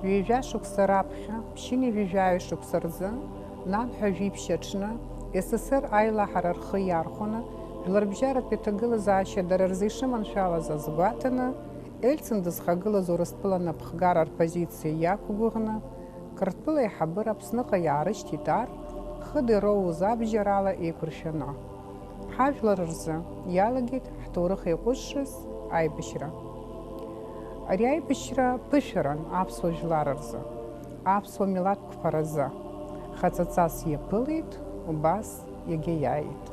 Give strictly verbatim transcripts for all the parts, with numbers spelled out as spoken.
Ҩажәа шықәса раԥхьа, ԥшьынҩажәи жәаҩа шықәса рзы, наб ҳәа жәиԥшь аҽны, С С С Р аилаҳара рхы иархәаны, жәларбжьаратәи аҭагылазаашьа дара рзы ишыманшәалаз азгәаҭаны, Ельцин дызхагылаз Урыстәыла напхгара рпозициа иақәгәыӷны, Қырҭтәыла аиҳабыра Аԥсныҟа иаарышьҭит ар, хыда ироуз абџьарала еиқәыршәаны. Ҳажәлар рзы иалагеит ҳҭоурых еиҟәызшаз аибашьра. Ари аибашьра ԥышәаран аԥсуа жәлар рзы, аԥсуа милаҭ қәԥаразы. Хаҵаҵас иаԥылеит, убас иагьа иааит.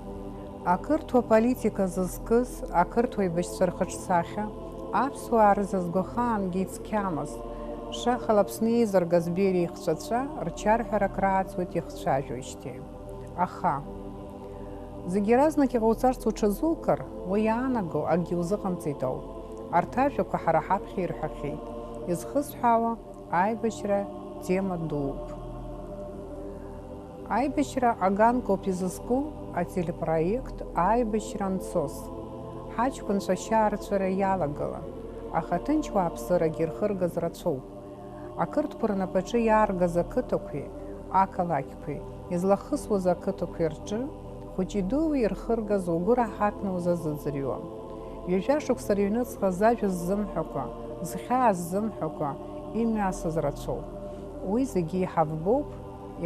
Ақырҭуа политика зызкыз, ақырҭуа еибашьцәа рхаҿсахьа, аԥсуаа рзы згәахаангьы ицқьамыз, шахала Аԥсны еизыргаз Бериа ихҵәацәа рчарҳәара акрааҵуеит ихцәажәоижьҭеи. Аха, зегь иаразнак иҟауҵарц уҽазукыр, уи иаанаго акгьы узыҟамҵеит ауп. Арҭ ажәақәа ҳара ҳаԥхьа ирҳәахьеит. Изхысҳәаауа, аибашьра тема дууп. Аибашьра аганкоуп изызку ателепроект Аибашьра анцоз. Ҳаҷкәынцәа ашьаарҵәыра иалагылан, аха ҭынч уааԥсырагьы ирхыргаз рацәоуп. Ақырҭқәа рнапаҿы иааргаз ақыҭақәеи ақалақьқәеи, излахысуаз ақыҭақәеи рҿы, хәыҷи-дуи ирхыргаз угәы раҳаҭны узазыӡырҩуам. Ҩажәа шықәса рыҩныҵҟа зажәа ззымҳәакәа, зхьаа ззымҳәакәа имҩасыз рацәоуп. Уи зегьы иҳавбоуп,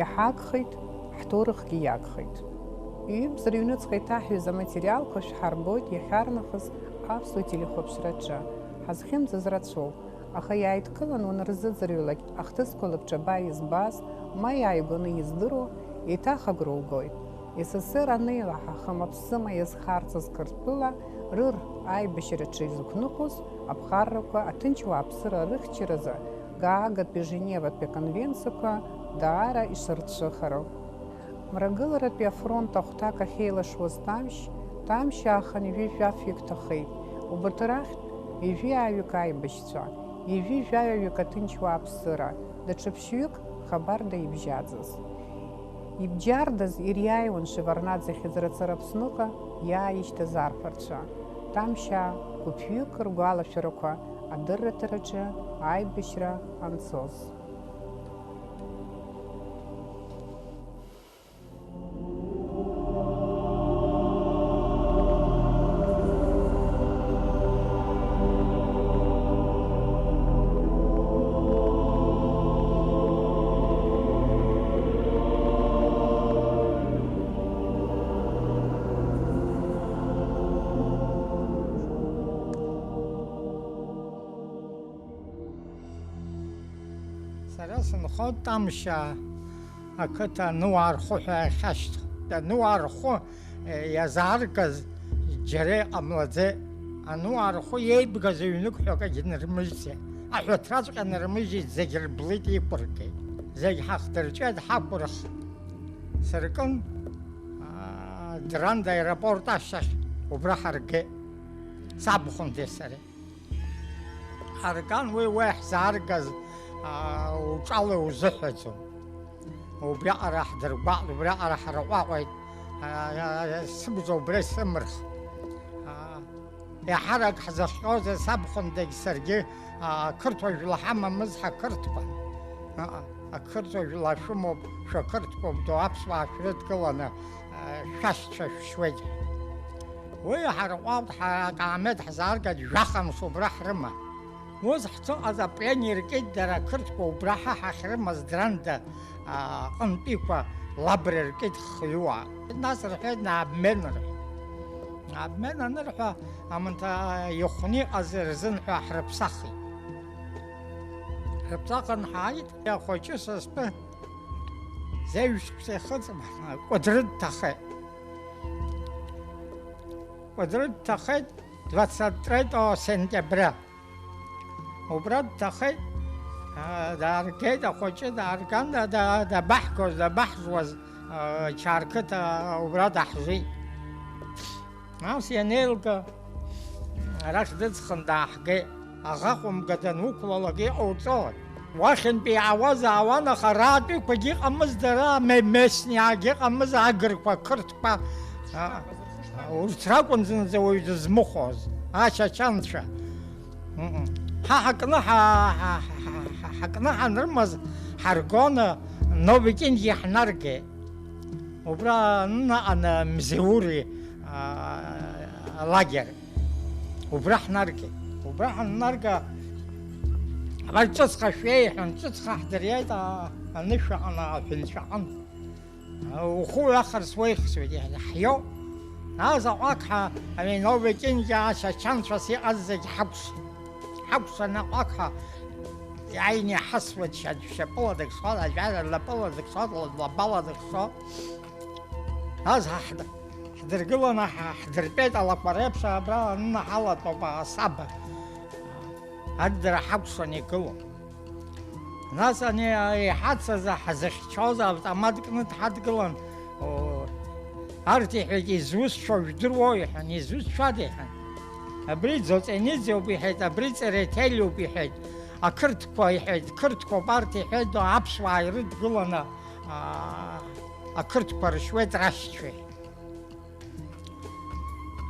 иҳагхеит, ҳҭоурыхгьы иагхеит. Ҩымз рыҩныҵҟа иҭаҳҩыз аматериалқәа шәҳарбоит иахьарнахыс аԥсуа телехәаԥшраҿы. Ҳазхьымӡаз рацәоуп, аха иааидкыланы унарзыӡырҩлак, ахҭысқәа лабҿаба избаз, ма иааигәаны издыруа, еиҭах агәра угоит. С С С Р анеилаҳахым аԥсымаа иазхарҵаз Қырҭтәыла рыр аибашьраҿы изықәныҟәоз аԥхаррақәа аҭынч уааԥсыра рыхьчаразы Гаагатәи Женеватәи аконвенциақәа даара ишырцәыхароу. Мрагыларатәи афронт ахәҭак ахьеилашуаз Тамшь, Тамшь аахан ҩажәи жәаф-ҩык ҭахеит. Убарҭ рахьтә ҩажәи ааҩык аибашьцәа, ҩажәи жәаҩаҩык аҭынч уааԥсыра, даҽа ԥшьҩык хабарда ибжьаӡыз. Ибџьардаз ириааиуан Шеварднаӡе ахьыӡрацара Аԥсныҟа иааишьҭыз арԥарцәа. Тамшьаа гәыԥҩык ргәалашәарақәа адырраҭараҿы аибашьра анцоз. Сара сынхоит Тамшьаа ақыҭа Ануаа рхәы ҳәа иахьашьҭоу. Ануаа рхәы, е, иазааргаз џьара иҟамлаӡеит. Ануаа рхәы иеибгаз ҩнык ҳәа акагьы нырмыжьӡеит. Аҳәаҭраҵәҟьа нырмыжьит, зегь рблит, иқәыргеит. Зегь ҳахдырҵәеит, ҳақәырхт. Сыркын, аа, Дранда аеропорт ашьҭахь убра ҳаргеит. Сабхәындеи сареи. Ҳарган уи, уи ҳзааргаз, аа, уҿала иузыҳәаӡом. Убриаҟара ҳдыргәаҟт, убриаҟара ҳарҟәаҟәеит, аа, сыбз убра исымырх. Аа, еиҳарак ҳзыхҟьоз сабхәындагь саргьы, аа, ақырҭуа жәла ҳамамыз ҳақырҭқәан. Аа, ақырҭуа жәла шәымоуп, шәақырҭқәоуп, ду аԥсуаа шәрыдгыланы, шәашьцәа шәшьуеит. Уи ҳарҟәаҟт, ҳа-, акаамеҭ ҳзааргеит, жәахамш убра ҳрыма. Ус ҳҭыҟаз аплен иркит, дара ақырҭқәа убра ҳа ҳахьрымаз Дранда, а, ҟынтәиқәа лабра иркит хҩуа. Нас рҳәеит, наобмен рҳәеит. Наобмен анырҳәа, аманҭа ихәны иҟаз рзын ҳәа ҳрыԥсахит. Ҳрыԥсахын ҳааит, ахәыҷы са стәы Зеижә шықәса ихыҵуан, Кәыдры дҭахеит. Кәыдры дҭахеит, двадцать третьего сентября. Убра дҭахеит, а, дааргеит ахәыҷы, даарган, да-, да-, дабаҳгоз, дабаҳжуаз, а, Чарқыҭа убра даҳжит. Нас ианеилга, арахь дыҵхын дааҳгеит. Аӷа хәымга дануқәлалак иҟауҵои? Уахьынтәи иаауаз аауан, аха аратәиқәагь ыҟамызт, дара ме-, местниаагь ыҟамыз, агырқәа, ақырҭқәа, а, урҭ ракәын зынӡа уаҩ дызмыхәоз, ачачанцәа. М-м. Ҳа ҳакны ҳа-, ҳа-, ҳа-, ҳа-, Ҳакны ҳанрымаз ҳаргон, Новикинги ҳнаргеит. Убра анынаҟаны Мзеури, аа, алагер. Убра ҳнаргеит. Убра ҳаннарга, абар ҿыцха шәеиҳәон, ҿыцха ҳдыриеит, аа, анышә аҟны, аҳәынҵәа аҟны. Ухы уҩахарц уеихсуеит, иаҳиоу. Нас аҟәақҳа, ами, Новикинги ачачанцәас иҟаз зегь ҳакәшеит. Ҳакәшан аҟәақҳа, иааины иҳасуеит шьа-, шьапыла дыкшо, ажәара лапыла дыкшо, лабала дыкшо. Нас ҳа-, ҳд-, ҳдыргыланы ҳа-, ҳдыртәеит алақәа реиԥш абра анынаҳалатәоуп асаба. Адгьыл ҳакәшан игылоуп. Нас ани иҳацыз ҳзыхьчоз автомат кны дҳадгылан, о, арҭ иҳәеит, изусҭцәоу жәдыруоу, иҳәан, изусҭцәада, иҳәан. Абри Ӡоҵениӡеуп, иҳәеит, абри Ҵереҭелиуп, иҳәеит, ақырҭқәа, иҳәеит, қырҭқәоуп арҭ, иҳәеит, аԥсуаа ирыдгыланы, аа, ақырҭқәа ршьуеит, рашьцәеи.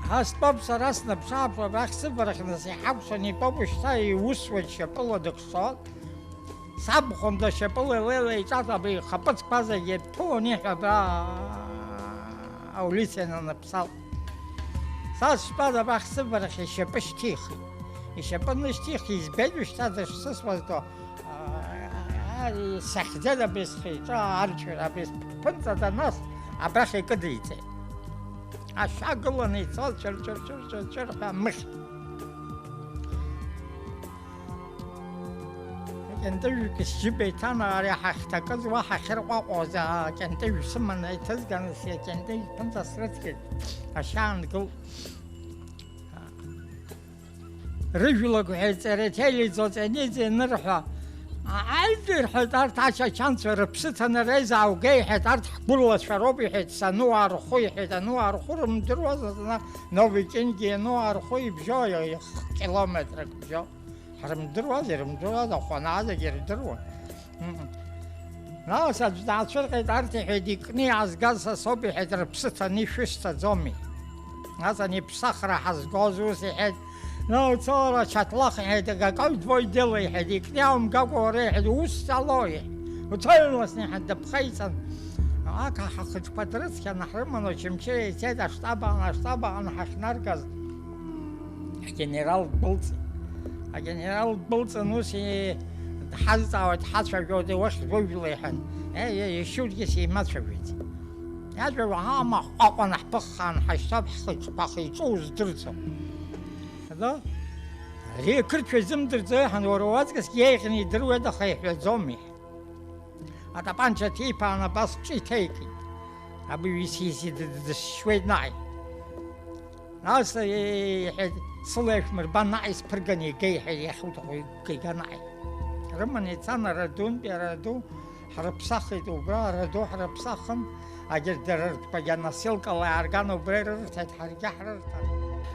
Ҳа стәоуп сара снаԥш-ааԥшуа абрахь сыварахь нас иҳакәшан итәоуп, шьҭа иусуеит шьапыла дыкшо. Сабхәында шьапыла илеилеиҵаз абри ихаԥыцқәа зегьы иԥылон иҳәа абра аулица иананаԥсалак. Са стәаз абрахь сыварахь ишьапы шьҭихит. Ишьапы анышьҭих, избеит уажәшьҭа дышсысуаз ду. Аа, исахьӡеит абри схы-иҿы арҵәира, абри сԥынҵа данас, абрахь икыдиҵеит. Ашәа гыланы ицоз цәыр-цәыр-цәыр-цәыр-цәыр ҳәа мыхь. Акьантыжәк сџьыба иҭан, ари ҳахьҭакыз, уа ҳахьырҟәаҟәоз, акьантыжә сыманы иҭызганы, сакьантыжә ԥынҵа срыцқьеит, ашьа аангылт. Рыжәлақәа ҳәа Ҵереҭели Ӡоҵениӡе анырҳәа, ааит, рҳәеит, арҭ ачачанцәа рыԥсы ҭаны реизааугеи, иҳәеит, арҭ ҳгәырлацәа роуп, иҳәеит, сануаа рхәы, иҳәеит, ануаа рхәы рымдыруаз, зны Новикинги иануаа рхәы ибжьо, километрак бжьо. Ҳрымдыруаз, ирымдыруаз, ахәанаа зегьы ирдыруан. Мм. Нас аӡә даацәырҟьеит, арҭ иҳәеит, икны иаазгаз са соуп, иҳәеит, рыԥсы ҭаны ишәышьҭаӡомеи? Нас ани ԥсахра ҳазгоз ус иҳәеит, ну, цора чатлах, иҳәеит, какой твой дело, иҳәеит, икны иаумгакәа уара, иҳәеит, усҵало, иҳәеит. Уцои, нас, иҳәеит, дыԥхеиҵан. Ак ҳахәыҷқәа дрыцқьаны ҳрыман, очамчы еицеит, аштаб аҟны, аштаб аҟны ҳахьнаргаз. Агенерал дәылҵит. Агенерал дәылҵын, ус и-, дҳазҵаауеит, ҳацәажәоит, уахь жәла иҳәан. Е, е, ишьургьы симацәажәеит. Иажәа уаҳа амахә ҟәаҟәан ҳԥыххаан ҳашьҭоуп, ҳхы-, ҳхы-иҿы уздырӡом. Ада? Ари ақырҭшәа изымдырӡо иҳан, уара уаҵкысгьы еиӷьны идыруеит, аха иҳәаӡом, иҳәеит. Атапанча ҭиԥаан абас ҿиҭеикит. Абри ҩ-, ис-, ис-, д-, д-, дысшьуеит наҟ. Нас, иҳәеит, сыла иашәмырбан, наҟ исԥырганы игеи ҳәа иахьуҭаху игега наҟ. Рыманы ицан арадунтәи араду, ҳрыԥсахит убра, араду ҳрыԥсахын, агьырҭ дара ртәқәагьы аносилкала иаарган убра ирырҭеит, ҳаргьы ҳрырҭан.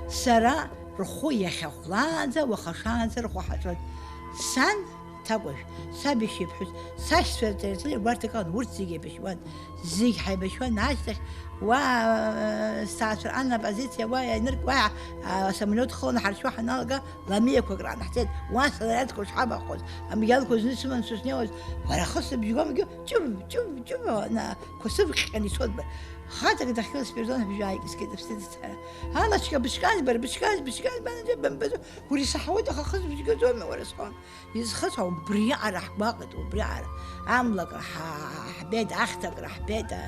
Сара рхәы иахьахәлаанӡа, уаха шаанӡа рхәы ҳаҿын. Сан Ҭакәажә, саб ишиԥҳәыс, сашьцәа рҵаҩцәа гәарҭак алан, урҭ зегьы еибашьуан. Зегь ҳаибашьуан ашьҭахь, уа, сҭаацәа рҟан апозициа уа ианырк, уа, а, асамолиот хыланы ҳаршьуа ҳаналага, ламиақәак раан ҳцеит, уа снарядқәа шҳабахоз, амгьалқәа зны сыман сышнеиуаз, уара хысыбжьгамгьы, ҷым, ҷым, ҷым, ана, қәасыб ҟьҟьаны ицоит бара. Хаҵак дахьгылаз спиртон абжьы ааикьыскеит аԥсҭыӡ цара. Алаҵәҟьа бышказ бара, бышказ, бышказ, банаџьа бымбаӡо, уара исаҳауеит, аха хысыбжьгаӡоми уара сҳәон. Изхысҳәаау убриаҟара ҳгәаҟит, убриаҟара. Амлакра ҳа-, ҳбеит, ахьҭакра ҳбеит, а,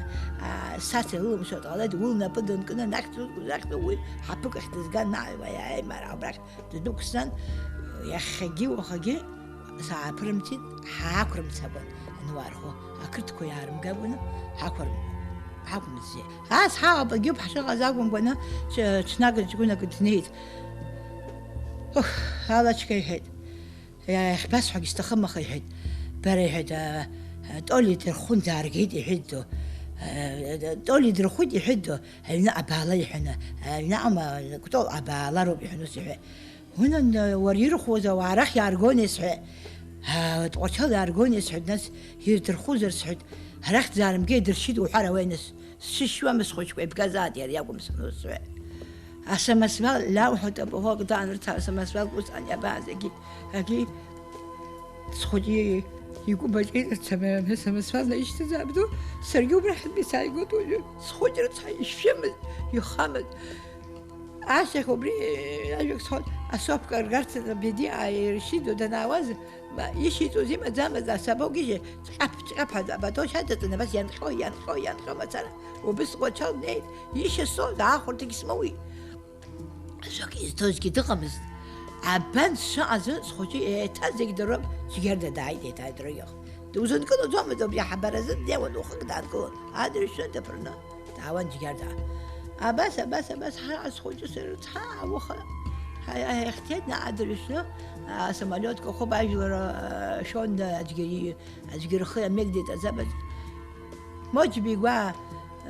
а, саса илымшо дҟалеит, уи лнапы дынкны нахьҭ зусқәа захьӡу уи ҳаԥыкахь дызган, наҟ-ааи, аимара абрахь днықәсҵан, иахьагьы уахагьы сааԥырымҵит, ҳаақәрымцакәан, ануаа рхәы, ақырҭқәа иаарымгакәаны ҳақәырм-, ҳақәымҵӡеит. Ас ҳаҟаԥагьы ҳшыҟаз акәымкәаны, ҽ-, ҽнак ҷкәынак днеит. Ух, алаҵәҟьа иҳәеит. Иахьбасҳәогьы сҭахым, аха, иҳәеит, бара, иҳәеит, а, а, Толи дырхәын, дааргеит, иҳәеит ду. А, Толи дырхәит, иҳәеит ду, аҩны абаала, иҳәаны, аҩны аума, Кәтол абаала роуп, иҳәан, ус иҳәеит. Унан, уара ирхәуаз ауаа арахь иааргони, сҳәеит. А, Тҟәарчал иааргони, сҳәеит, нас ирдырхәозар, сҳәеит, арахь дзаарымгеи, дыршьит уҳәар ауеи, нас. Сшьышьуамызт, схәыҷқәа еибгазааит, иара иакәым санусҳәа. Асамосвал лауҳәоит, абаҳәа даанырцар, асамосвал усҟан иабааз, егьи, егьи, Схәыҷы игәы баҿеиҵарц ами, ами, самосвал наишьҭыз абду, саргьы убрахьынтәи сааигоит уажәы. Схәыҷ рыцҳа ишәымыз, ихамыз. Ашьҭахь убри ажәак сҳәон, асопка ргарц Бедиа Рашьидо данаауаз, ма, ишиҵоз имаӡамыз асапог ижьы, ҵҟьаԥ-ҵҟьаԥ ҳәа абатоу шьаҵаҵаны абас ианҟьо, ианҟьо, ианҟьо мацара, убыс Ҟәарчал днеит, ишьа соуз аахәарҭагь смоуит. Ажәак изҭозгьы дыҟамызт. Абан сшыҟаз схәыҷы еиҭа зегь дыруп, Џьгьарда дааит еиҭа адырҩегьых. Дузынкылаӡомызт, убри аҳабар азы днеиуан, уахык даанкылон, адырҩаҽны дыԥырны даауан Џьгьарда. Абас, абас, абас, ҳара схәыҷы срыцҳа, ауха, ҳа-, ҳа-, ҳаихьҭеит наҟ адырҩаҽны, асамолиотқәа хәыба ажәлар, а, шәон, аӡәгьы, аӡәгьы рхы иамеигӡеит аӡабаӡ. Моџьба игәаа,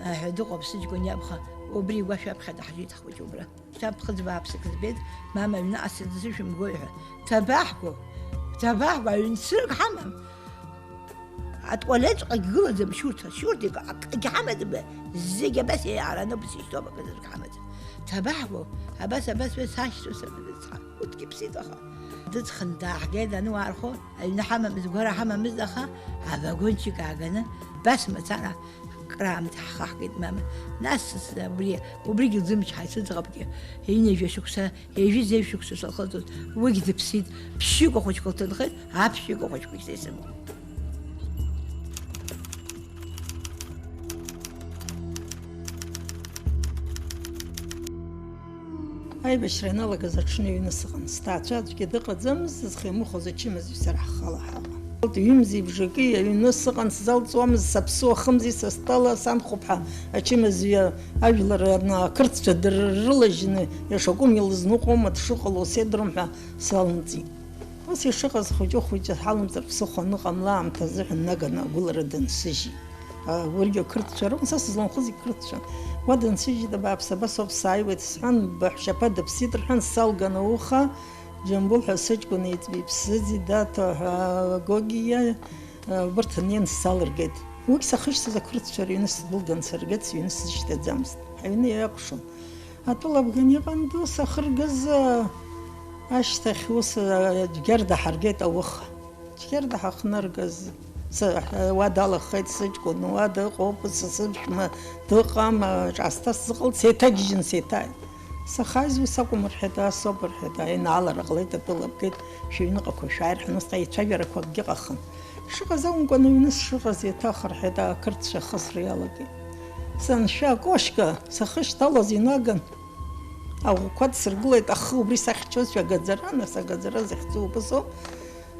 а, ҳәа дыҟоуп сыҷкәын иабха, убри игәашә аԥхьа даҳжит ҳхәыҷы убра. Шьҭа ԥхыӡ бааԥсык збеит, мама аҩныҟа сыдсышәымгои ҳәа. Ҭабаҳго, ҭабаҳго, аҩнцрак ҳамам. Атуалетҵәҟьагь гылаӡам шьурҭа, шьурҭ акгьы ҳамаӡам, зегь абас еиаараноуп, сышьҭоуп, акы ҳамаӡам. Ҭабаҳго, абас, абас, абас сашьцәа сабацха, урҭгьы ԥсит аха. Дыҵхын дааҳгеит, аны уаархо, аҩны ҳамамыз, гәара ҳамамыз, аха авагончик ааганы, бас мацара, Краамҭа ҳхаҳгеит, мама. Нас абри, убригьы лзымчҳаит сыӡӷабгьы. Ҩынҩажәа шықәса, ҩажәи зеижә шықәса сылхыҵуан. Уигь дыԥсит. Ԥшьҩык ахәыҷқәа лҭынхеит, аԥшьҩык ахәыҷқәагь са исымоуп. Аибашьра ианалагаз аҽны аҩны сыҟан. Сҭаацәа аӡәгьы дыҟаӡамызт, зхы иамыхәоз ачымазаҩцәа рахь ҳхала ҳаҟан. Ҩымзи бжаки аҩны сыҟан, сзалҵуамызт, саԥсуа хымзи, са стәала санхәыԥҳа ачымазаҩ ажәлар ана-, ақырҭцәа дыррылажьны, иашакәым илызныҟәома дшыҟало сеидрым ҳәа салымҵит. Ус ишыҟаз хәыҷы-хәыҷы ҳалымҵыр ԥсыхәа аныҟамла аамҭа азыҳәан наганы агәылара дынсыжьит. А, уигьы ақырҭцәа ракәын, са сызланхоз иқырҭцәан. Уа дынсыжьит, абааԥс, абас ауп сааиуеит сҳәан, баҳәшьаԥа дыԥсит рҳәан, салган ауха, Џьамбул ҳәа сыҷкәын еиҵбы иԥсызи, Даҭа ҳәа Гогиа, а, убырҭ неин салыргеит. Уигь сахьышьҭаз ақырҭцәа рыҩны сдәылган сыргеит, сыҩны сзышьҭаӡамызт. Ҳаҩны иакәшон. Атәыла абган иҟан ду сахыргаз, а, ашьҭахь ус, а, Џьгьарда ҳаргеит ауха. Џьгьарда ҳахныргаз, са, уа далахеит сыҷкәын, уа дыҟоуп, са сыԥшәма дыҟам, ҿаасҭа сзыҟалт, сеиҭагьежьын, сеиҭааит. Сахьааиз ус акәым, рҳәеит, ас ауп, рҳәеит, аинаалара ҟалеит, атәыла абгеит, шәыҩныҟақәа шәааи, рҳәон, нас еицәажәарақәа акгьы ыҟахым. Шыҟаз акәымкәа, аҩны сшыҟаз еиҭах, рҳәеит, ақырҭцәа хысра иалагеит. Саншәа акошька сахьышьҭалаз инаган, аӷәқәа дсыргылеит, ахы убри сахьчозшәа агаӡара, нас агаӡара захьӡу убасоуп.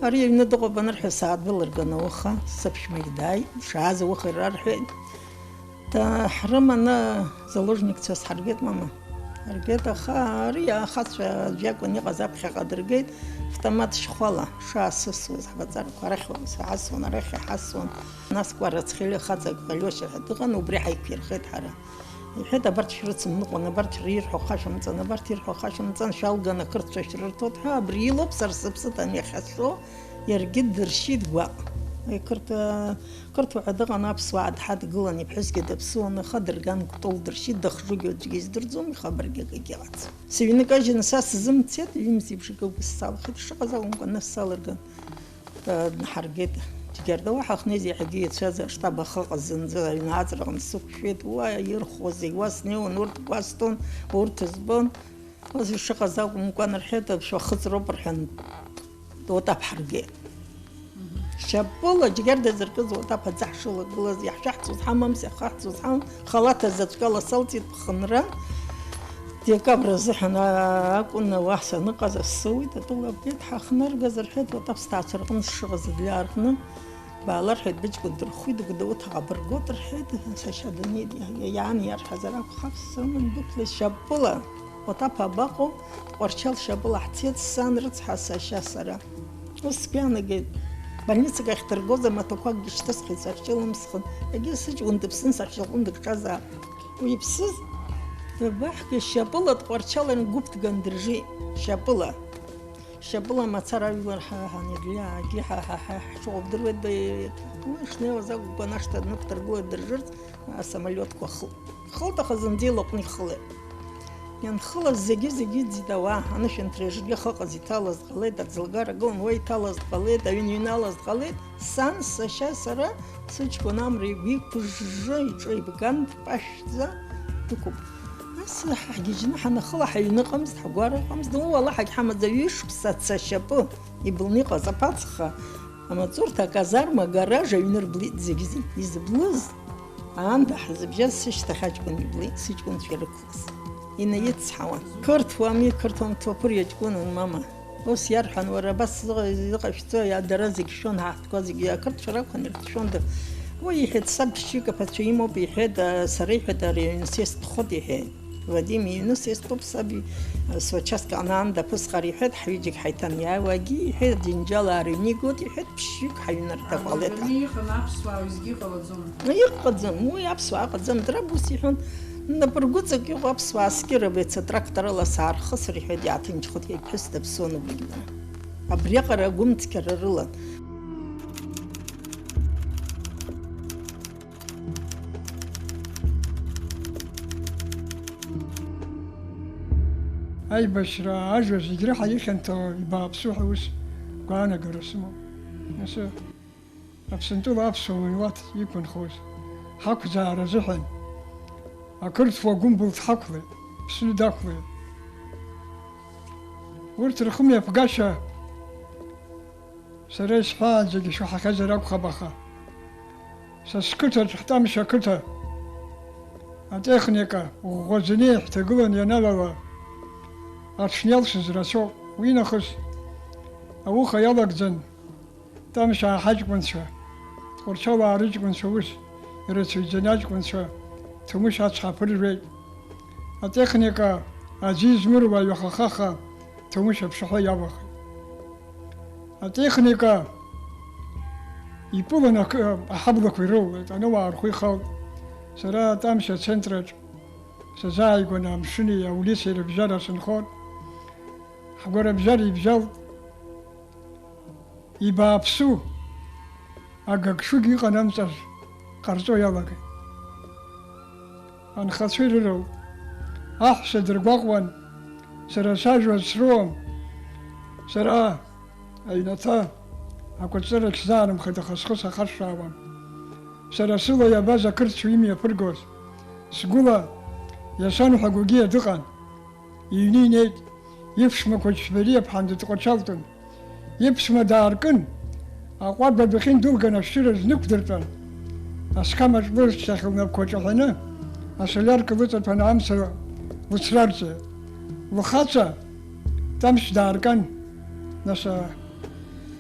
Ари аҩны дыҟоуп анырҳәа, саадәылырган ауха, сыԥшәмагь дааит, дшааз ауха ирарҳәеит. Ҳрыманы заложникцәа сҳаргеит, мама. Ҳаргеит, аха ари ахацәа аӡә иакәын иҟаз, аԥхьаҟа дыргеит, автомат шьхәала шаасысуаз, ҳбаҵарақәа арахь саасуан, арахь иҳасуан. Нас Кәара Цхели хаҵак Алиоша ҳәа дыҟан, убри ҳаиқәирхеит ҳара. Иҳәеит, абарҭ шәрыцымныҟәан, абарҭ ирҳәо хашәымҵан, абарҭ ирҳәо хашәымҵан, шәалган ақырҭцәа шәрырҭоит ҳәа, абри илоуп, сара сыԥсы ҭаны иахьасҳәо, иаргьы дыршьит гәаҟ. Ақырҭ-, қырҭуа ҳәа дыҟан, аԥсуаа дҳадгылан, иԥҳәысгьы даԥсуан, аха дырган кәтол дыршьит, дахжугьы аӡәгьы издырӡом, ихабаргьы акгьы ыҟаӡам. Сыҩны кажьны са сзымцеит, ҩымзи бжаки гәы сцалахеит, ишыҟаз акәымкәа, нас салырган. Днаҳаргеит. Џьгьарда уа ҳахнеиз иаҳагьы еицәаз аштаб ахы ыҟаз зынӡа аҩны аҵраҟны сықәшәеит, уа ирхуазеи, уа снеиуан, урҭ гәасҭон, урҭ збон. Ус ишыҟаз акәымкәан, рҳәеит, шәахыҵроуп, рҳәан, Отаԥ ҳаргеит. Шьапыла, Џьгьарда зыркыз Отаԥ аӡы ҳшылагылаз, иаҳшәаҳҵоз ҳамамзт, иахаҳҵоз ҳамам, халаҭа заҵәык ала салҵит ԥхынра. Декабр азыҳәан акәын, уа саныҟаз асы уит, атәыла абгеит, ҳахныргаз рҳәеит, Отаԥ сҭаацәа рҟны сшыҟаз, Адлиаа рҟны. Баала рҳәеит, быҷкәын дырхәит, Гәдоуҭаҟа быргоит рҳәеит, сашьа даниит, иа-, иаан иарҳәазар акәхап, сыман дықәлеит шьапыла. Отаԥ абаҟоу, Тҟәарчал шьапыла ҳцеит, сан рыцҳа, сашьа, сара. Ус сгәы иаанагеит, больницак ахь дыргозар, амаҭәақәакгьы шьҭысхит, сахьчылымсхын. Егьи сыҷкәын дыԥсын, сахьшьаҟны дыкҿазаап. Уиԥсыз дабаҳгеи, шьапыла Тҟәарчал гәыԥ дган дыржит, шьапыла. Шьапыла мацара ажәлар ҳа-, ҳанеидҩаагьы ҳа-, ҳа-, ҳа-, ҳшыҟоу бдыруеит, уи шнеиуаз акәымкәан, ашҭа днықәдыргылоит дыржырц, асамолиотқәа хылт. Хылт, аха зынӡа илаҟәны ихылеит. Ианхылаз зегьы-зегьы иӡит ауаа, анышәынҭра иажгьы ахы ыҟаз иҭалаз дҟалеит, аӡлагара гылан уа иҭалаз дҟалеит, аҩны иҩналаз дҟалеит. Сан, сашьа, сара, сыҷкәын амра игәы иқәыжжы, иҿы еибган, дпашәӡа дықәуп. Нас ҳгьежьны ҳанахыла, ҳаҩныҟамызт, ҳгәараҟамызт, уа уалаҳагь ҳамаӡа ҩышықәса цашьапы иблны иҟаз аԥацха, амаҵурҭа, аказарма, агараж аҩны рблит зегьы-зегь. Изыблыз, аанда ҳзыбжьаз сышьҭахь аҷкәын иблит, сыҷкәынцәа ирықәлаз. Инаицҳауан. Қырҭуами, қырҭуан, ҭоуԥыр иаҷкәынан, мама. Ус иарҳәан, уара абас зыҟа-, зыҟашәҵо, иа-, дара зегь шәон, ҳаҳҭқәа зегь ақырҭцәа ракәын, ирҭшәонда. Уи иҳәеит, саб ԥшьҩык аԥацәа имоуп, иҳәеит, а, сара иҳәеит, ари аҩны сестәхоит, иҳәеит. Вадим иҩны сестәуп, саб, а, суачастка анаанда ԥысҟар, иҳәеит, ҳҩыџьагь ҳаиҭаниааиуагьы, иҳәеит, аџьынџьалаа рыҩны игоит, иҳәеит, ԥшьҩык ҳаҩнырҭа ҟалеит. Абыржәы иҟан аԥсуаа уеизгьы иҟалаӡом. Иҟаӡам, уи аԥсуаа ыҟаӡам, дара ус иҳәон, напыргәыҵак иҟоу аԥсуаа аскьырақәа иацы тракторала саархысыр, иҳәеит, иааҭынчхоит, иԥҳәыс даԥсуан убригьы. Абриаҟара агәымцқьара рылан. Аибашьра ажәа зегь реиҳа ихьанҭоу ибааԥсу ҳәа ус гәаанагара сымоуп. Нас Аԥсынтәыла аԥсуа милаҭ иқәынхоз ҳақәӡаара азыҳәан ақырҭуа гәымбылҭ ҳақәлеит, Аԥсны дақәлеит. Урҭ рхымҩаԥгашьа сара исҳәаанӡагьы ишәаҳахьазар акәхап, аха са сқыҭаҿ, ҳтәамшьа ақыҭа, атехника ӷәӷәаӡаны иаҳҭагылан ианалала, аҽны иалсыз рацәоуп. Уи нахыс ауха иалагӡан Тамшьаа ҳаҷкәынцәа, Тҟәарчалаа рыҷкәынцәа ус ирацәаҩӡаны аҷкәынцәа Ҭамышь ацҳа аԥыржәеит. Атехника аӡы измыруа ҩаха-хаха Ҭамышь аԥшаҳәа иавахеит. Атехника ипылан акы, аҳаблақәа ирылалеит, анауаа рхәы ихалт. Сара Тамшь ацентрраҿ сазааигәаны амшыни аулицеи рыбжьара сынхон. Ҳгәарабжьара ибжьалт. Ибааԥсу, агыгшәыг иҟанамҵар ҟарҵо иалагеит. Анхацәа ирыроуп. Аҳәса дыргәаҟуан, сара сажәа сроуам. Сара аҩнаҭа акәаҵәҵәарахь сзаарымхеит, аха схы сахаршәаауам. Сара сыла иабаз ақырҭцәа имҩаԥыргоз, сгәыла иасанҳәагогьы дыҟан. Иҩны инеит, иԥшәмақәа Џьбариа ԥҳан дыдҟәачалтәын. Иԥшәма даартын, аҟәардә адәахьы индәылган ашәшьыра знықәдыртәан, асқам аҿы лыршьҭахь лнапқәа ҿаҳәаны, асолиарка лыҵаҭәаны амца лыцрарҵеит. Лхаҵа Тамшь даарган, нас, а,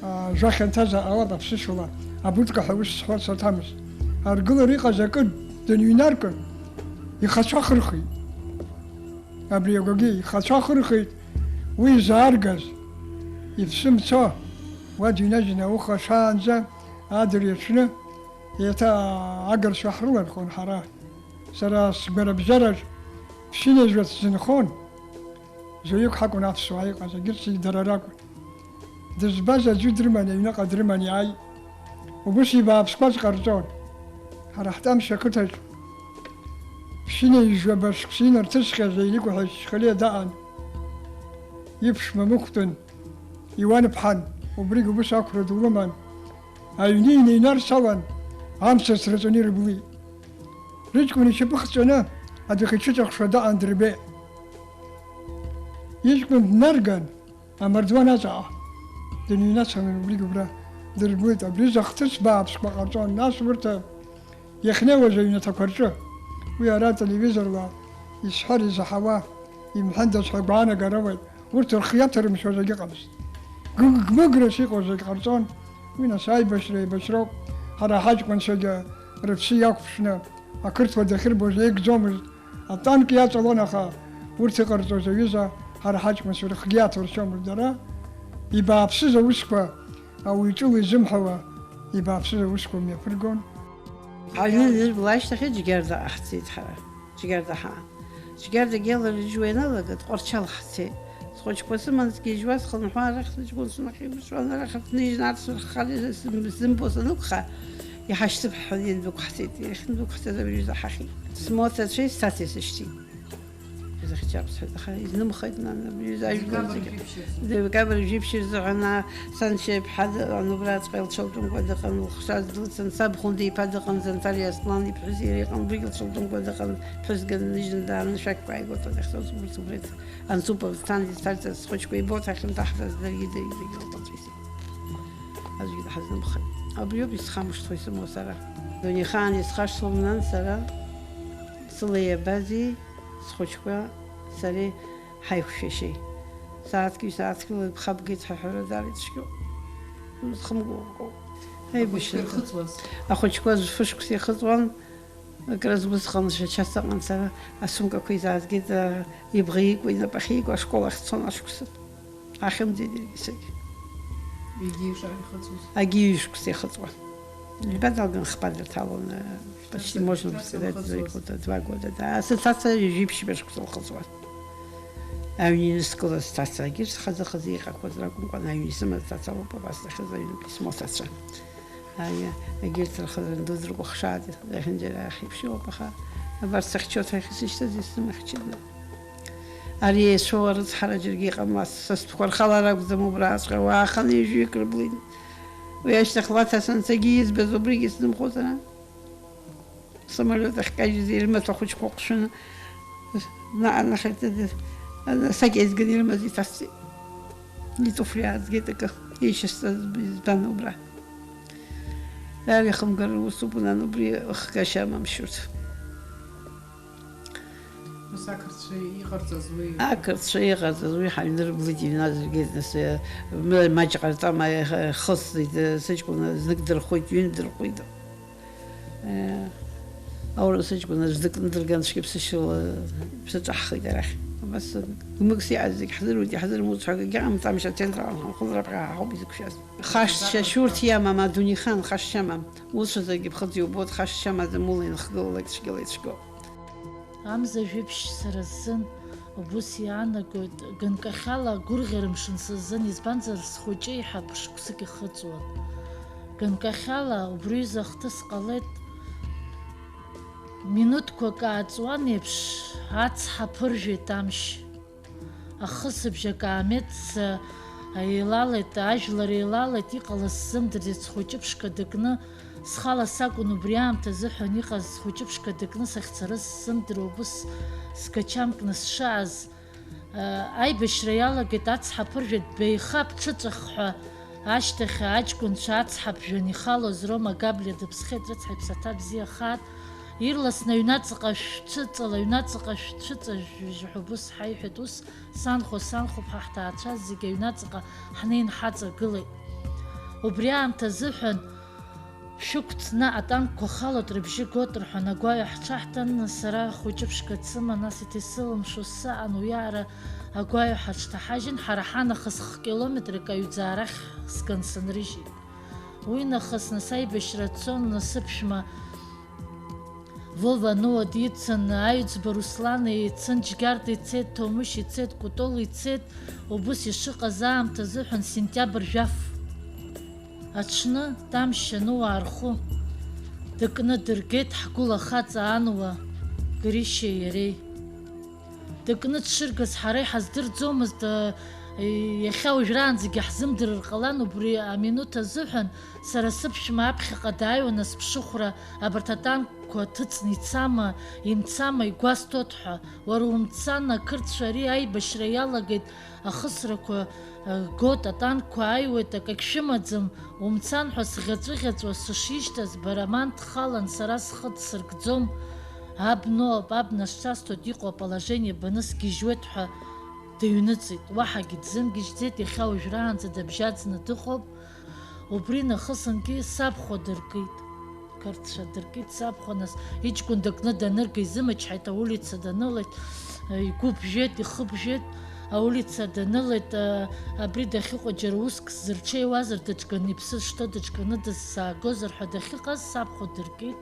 а, жәа хьанҭазар ҟалап аԥсышәала, абутка ҳәа ус сҳәарц аҭамыз. Аргылара иҟаз акы дыныҩнаркын, ихацәа хырхит. Абри агәагьы ихацәа хырхит, уи изааргаз, иԥсы мцо, уа дыҩнажьны ауха шаанӡа адырҩаҽны, еиҭа агырцәа ҳрылархон ҳара. Сара сгәарабжьараҿ ԥшьынҩажәа сзынхон, заҩык ҳакәын аԥсуаа иҟаз, егьырҭ зегь дара ракәын. Дызбаз аӡәы дрыманы, аҩныҟа дрыманы иааит. Убыс ибааԥсқәаз ҟарҵон. Ҳара ҳтәамшьа ақыҭаҿ ԥшьынҩажәаба шықәса инарҭысхьаз еиликәаҳәа Чхалиа даан. Иԥшәма мықәтәын, Иуан ԥҳан, убригь убыс ақәра ду лыман. Аҩны инеинарсалан, амца сраҵаны ирыблит. Рыҷкәын ишьапы хҵәаны адәахьы иҽыҵәахша даан дырбеит. Иҷкәын днарган, амардуан аҵаҟа дныҩнацалан, убригь убра дырблит. Абри захҭыс бааԥсқәа ҟарҵон, нас урҭ иахьнеиуаз аҩнаҭақәа рҿы. Уи ара ателевизорла исҳәар изаҳауа, имҳәандаз ҳәа агәаанагароуеит, урҭ рхы иаҭарымшәоз агьыҟамызт. Гыгмыграс иҟоу зегь ҟарҵон, уи нас аибашьра еибашьроуп, ҳара ҳаҷкәынцәагьы рыԥсы иақәԥшны ақырҭуа дахьырбоз еигӡомызт. Атанк иаҵалон, аха урҭ иҟарҵоз аҩыза ҳара ҳаҷкәынцәа рыхгьы иаҭәаршьомызт. Дара ибааԥсыз аусқәа, ауаҩы ҿыла изымҳәауа, ибааԥсыз аусқәа мҩаԥыргон. Аҩны анырбла ашьҭахь Џьгьардаҟа ҳцеит ҳара. Џьгьарда ҳаан. Џьгьардагьы иаларыжьуа ианалага, Тҟәарчал ҳцеит. Схәыҷқәа сыман сгьежьуа, схынҳәуа арахь сыҷкәын сынахь еиқәыршәан, арахь ҳныжьны арҭ сырххар сзымбо санықәха, иҳашьҭып ҳҳәан индәықәҳҵеит. Иахьындәықәҳҵаз абри ҩыза ҳахьит. Смоҭацәеи сцацеи сышьҭит. Захьчап сҳәеит, аха изнымхеит, нан, абри аҩыза ажәлар Декабр зегьы. Жәиԥшь рзы. Декабр жәиԥшь рзыҳәан, а, саншьа иԥҳа д-, Анубра Цҟа илцәалтәымкәа дыҟан, лыхшаз длыцын, саб Хәында иԥа дыҟан, Занҭариа Аслан иԥҳәыс иара иҟан, убригь лцәалтәымкәа дыҟан, ԥҳәыс дганы ныжьны дааны шәақьқәа ааигәа ҭан, иахьцоз убырҭ убрыҵ. Анцупов дцан, дицарц схәыҷқәа ибоҭахьан, даҳҭаз даргьы, даргьы, даргьы ыҟаҵәҟьеит. Аӡәгьы даҳазнымхеит. Абриоуп исхамышҭуа исымоу сара. Дунеихаан исхашҭуам, нан, сара сыла иабазеи схәыҷқәа сареи ҳаиқәшәашьеи. Сааҭк-ҩ сааҭк ла ибхабгеит ҳәа аҳәара даара ицәгьоуп. Зхымгәыӷкәа. Аибашьра. Ахәыҷқәа ирхыҵуаз? Ахәыҷқәа фышықәса ихыҵуан. Акры сгәы сханы шәача сыҟан сара, асумкақәа изаазгеит, а, ибӷа икәа, инапахьы икәа ашкол ахь цон ашықәсан. Ахьымӡеит иаргьы саргьы. Егьи ишаахьыҵуаз? Агьи ҩышықәса ихыҵуан. Ҩба далган хԥа дырҭалон, э, почти можно сказать, два года, да. Сыҭаца ҩажәи ԥшьба шықәса лхыҵуан. Аҩн инызкылаз сҭаца, егьырҭ хазы-хазы иҟақәаз ракәымкәан, аҩн исымаз сҭаца лоуп абас дахьыз аҩны письмо ҭацәа. Аиа, егьырҭ рхазы ндәылҵракәа хшааит, зехьынџьара иахьеиԥш иоуп, аха абарҭ сыхьчоит ҳәа ихьысышьҭыз исымхьчаны. Ари еицәоу арыцҳара џьаргьы иҟамлацт, са стәқәа рхала ракәӡам убраҵәҟьа уааханы ҩажәаҩык рыблит. Уи ашьҭахь Лаҭа санцагьы избаз убригьы сзымхозар, самолиот ахькажьыз ирымаз ахәыҷқәа ҟәшәаны, наҟ-наҟ иҭыҵыз, асакьа еизганы ирымаз иҭасҵеит. Итуфли аазгеит акы, еишьасҵаз избан убра. Даара ихымгар усуп, унан, убри хгашьа амам шьурҭ. Нас ақырҭцәа иҟарҵаз уи? Ақырҭцәа иҟарҵаз уи ҳаҩны рыблит, иҩназ ргеит, нас, э, ма-, маҷ ҟарҵама, э, хысҵеит, э, сыҷкәын знык дырхәит, ҩынтә дырхәит. Э, аурыс сыҷкәын аӡә дыкны дырган, цәгьаԥсышьала шәаҿаҳхеит арахь. Абас гәмыгс иҟаз зегь ҳзыруит, иаҳзырмуц ҳәа акгьы ыҟам, Ҵамшь ацентр аҟны ҳанхылар абраҟа ҳауп изықәшәаз. Хашҭшьа шәурҭ иамам, адунеихаан хашҭшьа амам. Усуцәагьы ԥхыӡ иубоит, хашҭшьа маӡам, ула инхгылалак цәгьала ицәгьоуп. Амза жәиԥшь сара сзын убыс иаанагоит, ганкахьала агәырӷьара мшын сызын, избанзар, схәыҷы еиҳа ԥшықәсык ихыҵуан. Ганкахьала убри аҩыза ахҭыс ҟалеит, минуҭқәак ааҵуан еиԥш, ацҳа ԥыржәеит амшь. Ахысыбжь акаамеҭ еилалеит, ажәлар еилалеит, иҟалаз сзымдырӡеит, схәыҷы ԥшқа дыкны, схала сакәын убри аамҭазыҳәан иҟаз, схәыҷы ԥшқа дыкны сахьцарыз сзымдыруа, убыс сгачамкны сшааз, аибашьра иалагеит, ацҳа ԥыржәеит, беиха бҽыҵәахҳәа, ашьҭахь аҷкәынцәа ацҳа ԥжәан ихалоз Рома Габлиа дыԥсхеит, рыцҳа иԥсаҭа бзиахааит, ирласны аҩнаҵаҟа шәцәыҵала, аҩнаҵаҟа шәцәыҵажәжәа ҳәа убыс ҳаиҳәеит, ус Санхәа, санхәыԥҳа, ҳҭаацәа зегьы аҩнаҵаҟа ҳнеин ҳаҵагылеит. Убри аамҭа азыҳәан шәықәҵны атанкқәа халоит, рыбжьы гоит рҳәан, агәаҩа ҳҽаҳҭан, сара хәыҷы ԥшқа дсыман, нас иҭа исылымшо саан, уиаара агәаҩа ҳаҽҭаҳажьын, ҳара ҳанахыс х-километрак аҩӡаа рахь сган сынрыжьит. Уи нахыс нас аибашьра цон, сыԥшәма Вова Нуа дицын, Аҩӡба Руслан ицын, Џьгьарда ицеит, Ҭоумышь ицеит, Кәтол ицеит, убыс ишыҟаз аамҭа азыҳәан сентиабр жәаф аҽны Тамшь Ануаа рхәы дыкны дыргеит ҳгәыла хаҵа Ануа Гришьеи иареи. Дыкны дшыргаз ҳара иҳаздырӡомызт, иахьа уажәраанӡагьы ҳзымдырыр ҟалан, убри аминуҭ азыҳәан сара сыԥшәма аԥхьаҟа дааиуан, асԥшыхәра абарҭ атанкқәа ҭыҵны ицама, имцама игәасҭоит ҳәа. Уара умцан, ақырҭцәа ари аибашьра иалагеит, ахысрақәа гот, атанкқәа ааиуеит, акагь шәымаӡам, умцан ҳәа сӷьаҵәыӷьаҵәуа сышишьҭаз, Бараман дхалан, сара схы дсыркӡом, абноуп, абна шсасҭоит, иҟоу аположение баны сгьежьуеит ҳәа дыҩныҵит. Уаҳагьы дзымгьежьӡеит, иахьа уажәраанӡа дабжьаӡны дыҟоуп. Убри нахысынгьы сабхәа дыркит. Қырҭцәа дыркит сабхәа, нас иҷкәын дыкны данырга изымычҳаит, аулица данылеит, игәы бжьеит, ихы бжьеит, аулица данылеит, абри дахьыҟоу џьара уск сзырҽеиуазар, дыҿганы иԥсы шҭоу дыҿганы дысзаагозар ҳәа дахьыҟаз сабхәа дыркит.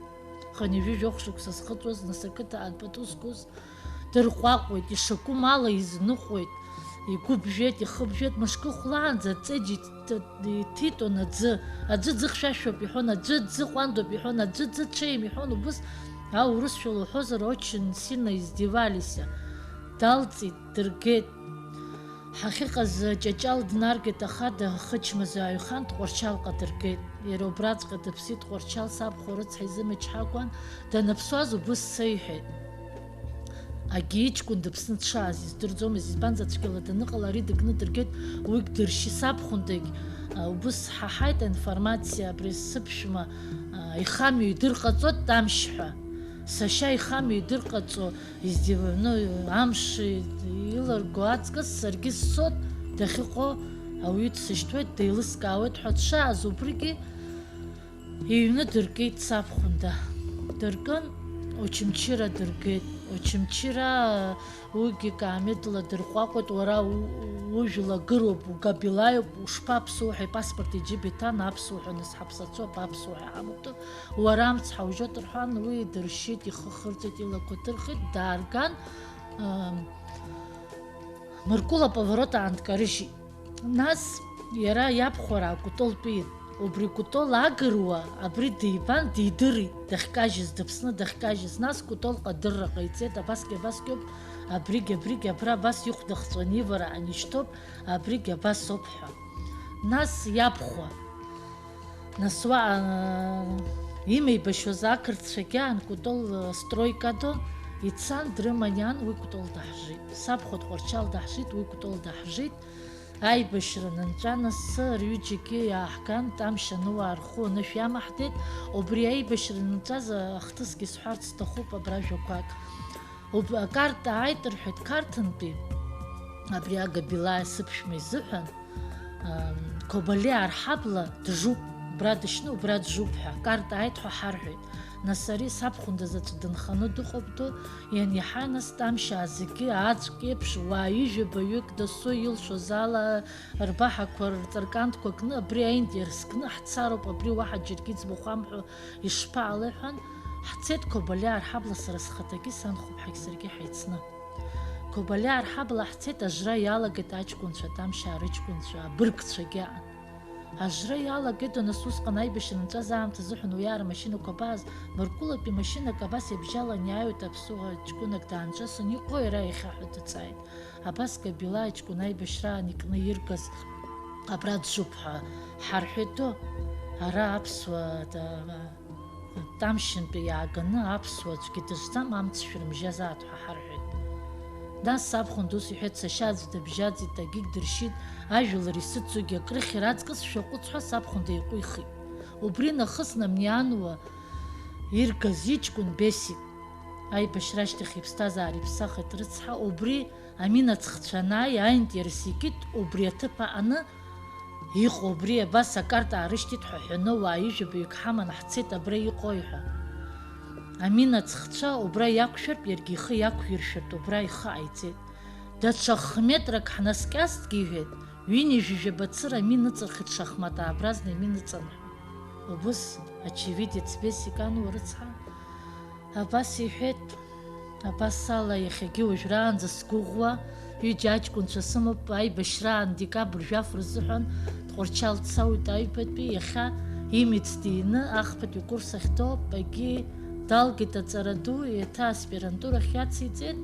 Хынҩажәи жәохә шықәса зхыҵуаз, нас ақыҭа аанпату зқәыз, дырҟәаҟәеит, ишакәым ала изныҟәеит, игәы бжьеит, ихы бжьеит, мышкы хәлаанӡа аҵеџь иҭ-, иҭитон аӡы, аӡәы ӡы хьшәашәоуп иҳәон, аӡәы ӡы ҟәандоуп иҳәон, аӡәы ӡы ҽеим иҳәон, убыс аурысшәала уҳәозар, очень сильно издевались. Далҵит, дыргеит. Ҳахьыҟаз Ҷаҷал днаргеит, аха дахычмазаҩхан Тҟәарчалҟа дыргеит. Иара убраҵәҟьа дыԥсит, Тҟәарчал сабхәа рыцҳа изымчҳакәан, даныԥсуаз убыс сеиҳәеит. Агьи иҷкәын дыԥсны дшааз издырӡомызт, избанзар, цәгьала даныҟала ари дыкны дыргеит, уигь дыршьит, сабхәындагь, а, убыс ҳаҳаит аинформациа, абри сыԥшәма, а, ихамҩа идырҟаҵо Тамшь ҳәа. Сашьа ихамҩа идырҟаҵо, издев-, ну, амш иларго аҵкыс саргьы сцот, дахьыҟоу ауаҩы дсышьҭуеит, деилыскаауеит ҳәа дшааз, убригьы иҩны дыркит сабхәында. Дыркын, Очамчыра дыргеит. Очамчыра, уигьы Каамеҭ дла дырҟәаҟәеит, уара у-, ужәла гыроуп, угабилаиуп, ушԥаԥсу ҳәа ипаспорт иџьыба иҭан, аԥсуа ҳәа нас ҳаԥсацәоуп, аԥсуа ҳәа ҳамоуп. Уара амц ҳаужьоит рҳәан, уи дыршьит, ихы хырҵәеит, илақәа ҭырхит, даарган, ам, Мыркәыла аповорот аанкарыжьит. Нас иара иабхәараа Кәтол тәыҩит. Убри Кәтол агыруа абри дибан, дидырит, дахькажьыз, дыԥсны дахькажьыз. Нас Кәтолҟа адырра ҟаиҵеит, абасгьы, абасгьоуп, абригь, абригь, абра абас ихәда хҵәаны ивара анишьҭоуп, абригь абасоуп ҳәа. Нас иабхәа. Нас уаҟа, э, имеибашьуаз ақырҭцәагьы аан Кәтол, э, стройка ду ицан, дрыман иаан, уи Кәтол даҳжит. Сабхәа Тҟәарчал даҳжит, уи Кәтол даҳжит. Аибашьра нанҵәа, нас рҩыџьагьы иааҳган, Тамшь ануаа рхәы анышә иамаҳдеит. Убри аибашьра нанҵәаз ахҭысгьы сҳәарц сҭахуп абра жәақәак. Уб-, акарта ааит рҳәеит Қарҭынтәи, абри Агабилаа сыԥшәма изыҳәан, ам, Қобалиаа рҳабла дыжуп, убра дышьны, убра дыжуп ҳәа, акарта ааит ҳәа ҳарҳәеит. Нас ари сабхәында заҵә дынханы дыҟоуп ду, ианиаҳа, нас Тамшьаа зегьы аӡәк еиԥш, уаа ҩажәа баҩык дасу илшоз ала, рбаҳақәа, рҵаркантқәа кны, абри аинтерес кны ҳцароуп, абри уаҳа џьаргьы иӡбахә амҳәо ишԥаҟалеи ҳәан, ҳцеит Қобалиаа рҳабла, сара схаҭагьы санхәыԥҳагь саргьы ҳаицны. Қобалиаа рҳабла ҳцеит, ажра иалагеит аҷкәынцәа, Тамшьаа рыҷкәынцәа, абыргцәагьы аан. Ажра иалагеит, нас усҟан аибашьра нҵәаз аамҭазыҳәан уи аара машьынақәа абааз, Мыркәылатәи машьынак абас ибжьалан иааиуеит аԥсуа ҷкәынак даанҿасын, иҟои ара иахьа ҳәа дҵааит. Абас Габилаа иҷкәын аибашьраан икны иргаз абра дыжуп ҳәа ҳарҳәеит, ду, ара аԥсуа, да, Тамшьынтәи иааганы аԥсуа аӡәгьы дызцам, амц шәырмжьазааит ҳәа ҳарҳәеит. Нас сабхәында ус иҳәеит, сашьа аӡә дыбжьаӡит, агьигь дыршьит, ажәлар исыцугьы акрыхьыр аҵкыс шәаҟәыҵ ҳәа сабхәында иҟәихит. Убри нахыс Намниануа иргаз иҷкәын Бесик аибашьра ашьҭахь иԥсҭазаара иԥсахит рыцҳа, убри аминацхцәа анааи, аинтерес икит, убри аҭыԥ аҟаны иҟоу, убри абас акарта аарышьҭит ҳәа ҳәаны, уаа ҩажәа баҩык ҳаманы ҳцеит абра иҟои ҳәа. Аминацхцәа убра иақәшәартә, иаргьы ихы иақәиршәартә убра ихы ҟаиҵеит. Даҽа хметрак ҳнаскьазҭгьы, иҳәеит, ҩынҩажәижәаба цыра амин ыҵырхит, шахмат аабразны амин ыҵан ҳәа. Убыс, очевидец Бесик Ануа рыцҳа, абас иҳәеит, абас ала иахьагьы уажәраанӡа сгәыӷуа, ҩыџьа аҷкәынцәа сымоуп, аибашьраан декабр жәаф рзыҳәан Тҟәарчал дцауеит аҩбатәи, иахьа имиц дины, ахԥатәи курс ахь дтәоуп, егьи далгеит аҵара ду, еиҭа аспирантурахь иациҵеит,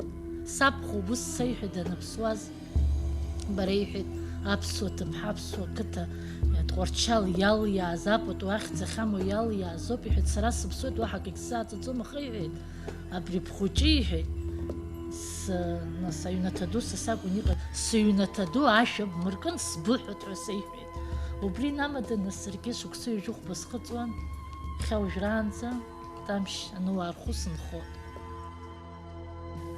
сабхәа убыс сеиҳәеит даныԥсуаз. Бара иҳәеит, аԥсуа ҭыԥҳа, аԥсуа қыҭа, Тҟәарчал иалиааз, апату ахьӡ ахьамоу иалиаазоуп, иҳәеит, сара сыԥсуеит, уаҳа акгьы сзааҵаӡом, аха иҳәеит, абри бхәыҷы, иҳәеит, с-, нас аҩнаҭа ду са сакәын иҟаз, сыҩнаҭа ду ашәа бмыркын, сбыҳәоит ҳәа сеиҳәеит. Убри инамаданы саргьы шықәса ҩажәи хәба схыҵуан, иахьа уажәраанӡа Тамшь ануаа рхәы сынхоит.